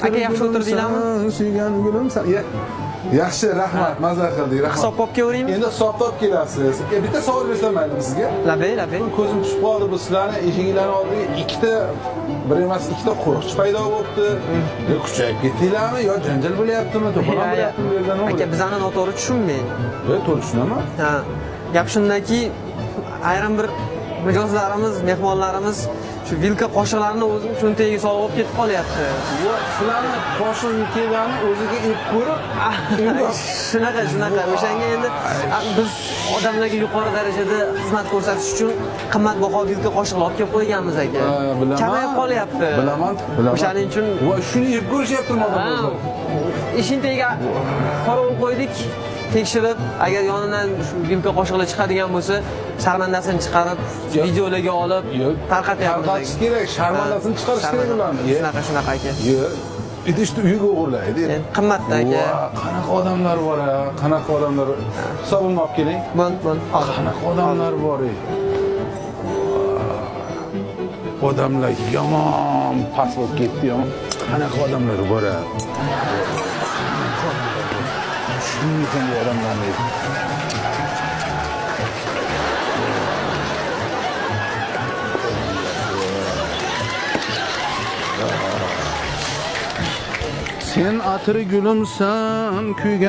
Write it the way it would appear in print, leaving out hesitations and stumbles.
Aka, yaxshi o'tirdinglarmi? Suygan gulimsan. Yaxshi, rahmat, maza qildik, rahmat. Hisob olib kelaveraymi? Endi hisobni olib kelasiz. Bitta savol bersam maylimi sizga? Labay, labay. Ko'zim tushib qoldi, bu sizlarni eshiginglarni oldiga ikkita, bir emas, ikkita qo'riqchi paydo bo'libdi. Yo kuchayib ketdinglarmi, yo janjal bo'lyaptimi, to'polon bo'lyaptimi bu yerda nima Aka, bo'lyapti? bizani noto'g'ri tushunmang. Yo'q, to'g'ri tushunaman. Ha. Gap shundaki, ayrim bir mijozlarimiz, mehmonlarimiz shu vilka qoshiqlarni o'zini cho'ntagiga solib olib ketib qolyapti. Yo, sizlarni qoshiq kelganini o'ziga ep ko'rib, Shunaqa, shunaqa. O'shanga endi biz odamlarga yuqori darajada xizmat ko'rsatish uchun qimmatbaho vilka qoshiqlar olib kelib qo'yganmiz aka. Bilaman. Kamayib qolyapti. Bilaman, bilaman. O'shaning uchun Va shuni yeb ko'rishyaptimi ha, odamlar? eshik tagiga qorovul qo'ydik. Tekshirib, agar yonidan shu vilka qoshiqlar chiqadigan bo'lsa, sharmandasini chiqarib, Yo'q. videolarga olib Yo'q. tarqatyapmiz. Tarqatish kerak, sharmandasini chiqarish kerak ularni. Shunaqa, shunaqa aka. Yo'q. Idishni uyiga o'g'irlaydi. Endi qimmatda aka. Va, qanaqa odamlar bor a? Qanaqa odamlar? Hisobimni olib keling. Bo'l, bo'l. Hozir. Qanaqa odamlar bor ey? Odamlar yomon past bo'lib ketdi, yomon. Qanaqa odamlar bor a? Tushunmaysan bu odamlarni. Sen atri gülümsen kuygan